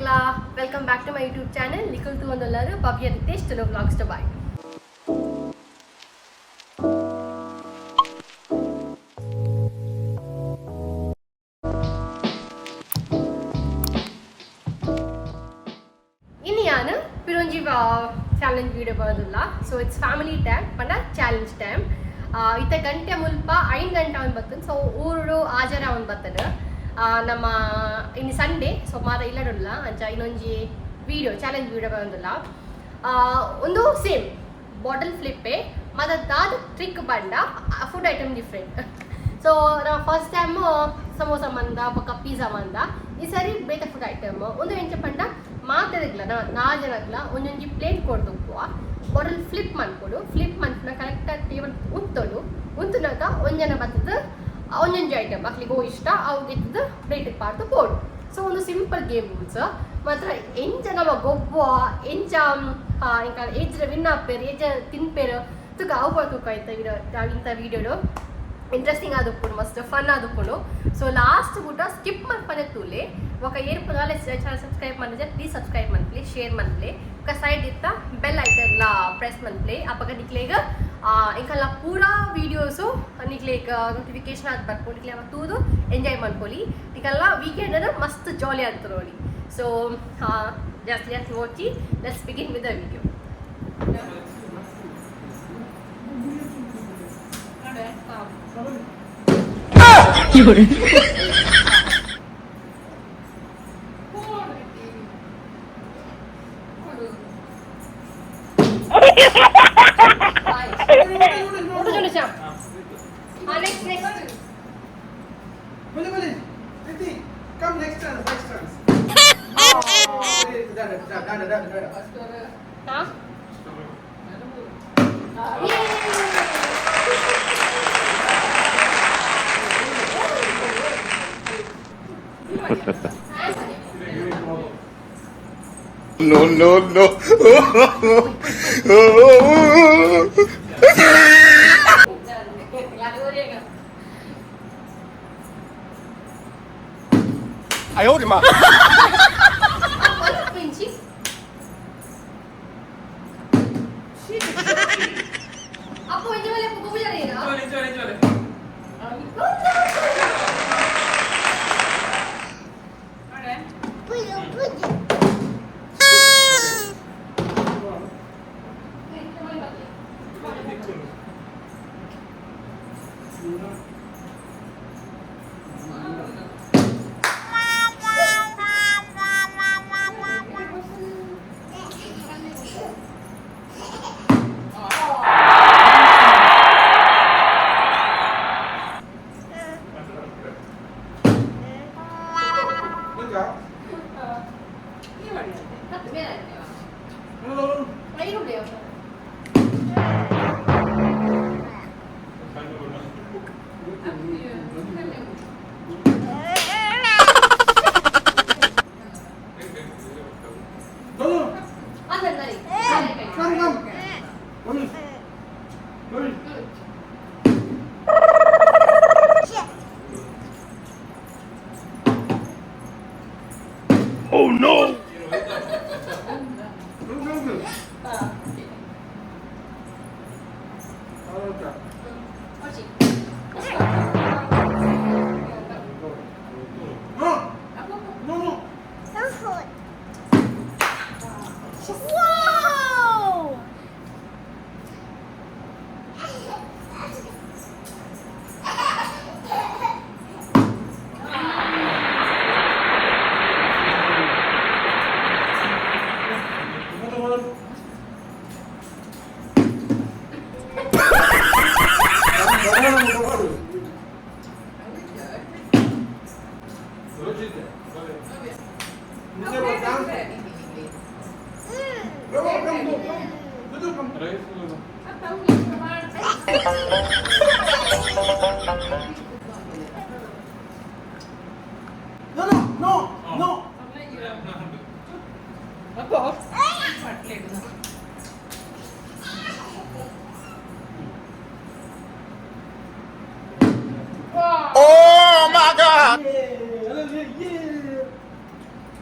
ಮಾತೆರ್ಗ್ಲಾ welcome back to my YouTube channel. ನಿಕುಲ್ ತೂವೊಂದುಲ್ಲಾರು Bhavya Ritesh Tulu vlogs Dubai. ಇನಿ ಯಾನ್ ಪಿರೊಂಜಿ challenge video ಬರೋದಿಲ್ಲ. ಸೊ it's family time ಪಂಡ challenge time. ಇತ್ತೆ ಗಂಟೆ ಮುಲ್ಪ 5 ಗಂಟೆ ಅವನ್ ಬತ್ತನ್. ಸೊ ಊರುಡು ಆಜರ ಅವನ್ ಬತ್ತನ್. ನಮ್ಮ ಇನ್ನು ಸಂಡೇ, ಸೊ ಮಾತ ಇಲ್ಲಡುಲ್ಲ. ಅಂಚ ಇನ್ನೊಂಜಿ ವೀಡಿಯೋ, ಚಾಲೆಂಜ್ ವೀಡಿಯೋ ಬರೋದಿಲ್ಲ. ಒಂದು ಸೇಮ್ ಬಾಟಲ್ ಫ್ಲಿಪ್ಪೆ ಮತ್ತು ದಾದ ಟ್ರಿಕ್ ಬಂಡ ಫುಡ್ ಐಟಮ್ ಡಿಫ್ರೆಂಟ್. ಸೊ ನಾವು ಫಸ್ಟ್ ಟೈಮ್ ಸಮೋಸ ಮಂದ, ಬೊಕ್ಕ ಪಿಜ್ಜಾ ಮಂದ. ಈ ಸರಿ ಬೇತೆ ಫುಡ್ ಐಟಮ್. ಒಂದು ಎಂಚ ಪಂಡ, ಮಾತೆರೆಗ್ಲ ನಾ ಜನಗ್ಲ ಒಂಜೊಂಜಿ ಪ್ಲೇಟ್ ಕೊಡ್ದುಪ್ಪುವ. ಬಾಟಲ್ ಫ್ಲಿಪ್ ಮನ್ಪೊಡು. ಫ್ಲಿಪ್ ಮನ್ಪುನ ಕರೆಕ್ಟ್ ಟೇಬಲ್ ಉಂತೊಡು. ಉಂತುನಾಗ ಒಂಜನ ಬತ್ತದ ಒಂಜೊಂಜಿ ಐಟಮ್ ಅಕ್ಲಿಗೆ ಇಷ್ಟ ಅವು ಗೆತ್ತದ ಪ್ಲೇಟ್ ಪಾಡ್ದು ಪೋಡು. ಸೊ ಒಂದು ಸಿಂಪಲ್ ಗೇಮ್ ರೂಲ್ಸ್ ಮಾತ್ರ. ಎಂಚ ನಮ್ಮ ಗೊಬ್ಬುವ, ಎಂಚ ಇಂಕ ಏಜ್ರ ವಿನ್ ಆಪೇರು, ಏಜ ತಿನ್ಪೇರು ತುಕ ಅವು ತೂಕ ಇತ್ತ ವಿಡಿಯೋ. ಇಂಥ ವೀಡಿಯೋಡು ಇಂಟ್ರೆಸ್ಟಿಂಗ್ ಆದುಪ್ಪುಂಡು, ಮಸ್ತ್ ಫನ್ ಆದುಪ್ಪುಂಡು. ಸೊ ಲಾಸ್ಟ್ ಗುಟ ಸ್ಕಿಪ್ ಮಲ್ಪನೆ ತೂಲೆ. ఒక ಏರ್ಪುದಾಲೆ ಚಾನಲ್ ಸಬ್ಸ್ಕ್ರೈಬ್ ಮಲ್ಪುಜ, ಪ್ಲೀಸ್ ಸಬ್ಸ್ಕ್ರೈಬ್ ಮನ್ಪ್ಲೆ, ಶೇರ್ ಮನ್ಪ್ಲೆ, ఒక ಸೈಡ್ ಇತ್ತ ಬೆಲ್ ಐಕನ್ಲ ಪ್ರೆಸ್ ಮನ್ಪ್ಲೆ. ಅಪಗ ನಿಕ್ಲೆಗ್ ಇಂಕಲ್ಲ ಪೂರಾ ವೀಡಿಯೋಸು ನಿಕ್ಲೆಗ್ ನೋಟಿಫಿಕೇಶನ್ ಆದ್ ಬರ್ಪುಂಡು. ನಿಕ್ಲೆ ಅವ ತೂದು ಎಂಜಾಯ್ ಮನ್ಪೊಲಿ. ನಿಕಲ್ಲ ವೀಕೆಂಡ್ ಮಸ್ತ್ ಜಾಲಿ ಆಗ್ತದೆ ನೋಡಿ. ಸೊ ಜಾಸ್ತಿ ಜಾಸ್ತಿ ಓಚಿ, let's begin with the video. Next, next. Boleh, boleh. Nanti come next chance, next chance. Dah, dah, dah, dah, dah, dah, dah. Ha. No, no, no. 哎呦我的妈！ ಪಿಂಚಿ. ಅಪ್ಪು ಇಂಜ ಮೇಲೆ ಪೂಜಾರಿ. ಚೋಲೆ, ಚೋಲೆ, ಚೋಲೆ. Good. No, no, no. No, no. Come, come. Boleh. Boleh. Oh no! Come, come, come. Okay. No. No, no. Wow! Come on. Come on, come on. Come on, come, come. Come, come. No, no, no, no. Oh my God! Yeah, yeah, yeah.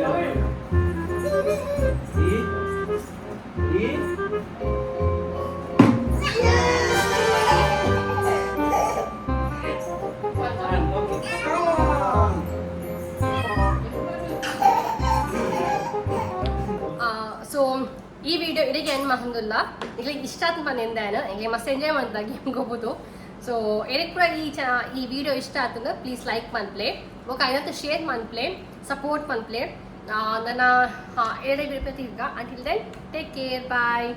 See? See? One, okay. Come on. So ಈ video ಇಡೀ ಏನು ಮಹಂದುಲ್ಲ. ನಿಮಗೆ ಇಷ್ಟ ಆತ ಬಂದಿಂದಾನು ಎಂಗೆ ಮಸ್ತ್ enjoy ಮಾಡ್ದ game ಹೋಗ್ಬೋದು. ಸೊ ಎಡಕ್ಕೆ ಕೂಡ ಈ ವಿಡಿಯೋ ಇಷ್ಟ ಆತಂದ್ರೆ ಪ್ಲೀಸ್ ಲೈಕ್ ಮನ್ಪ್ಲೆ, ಓಕೆ, ಐನಂತ ಶೇರ್ ಮನ್ಪ್ಲೆ, ಸಪೋರ್ಟ್ ಮನ್ಪ್ಲೆ. ನನ್ನ ಎರಡೇ ವಿಡಿಯೋ ಈಗ. Until then, take care, bye.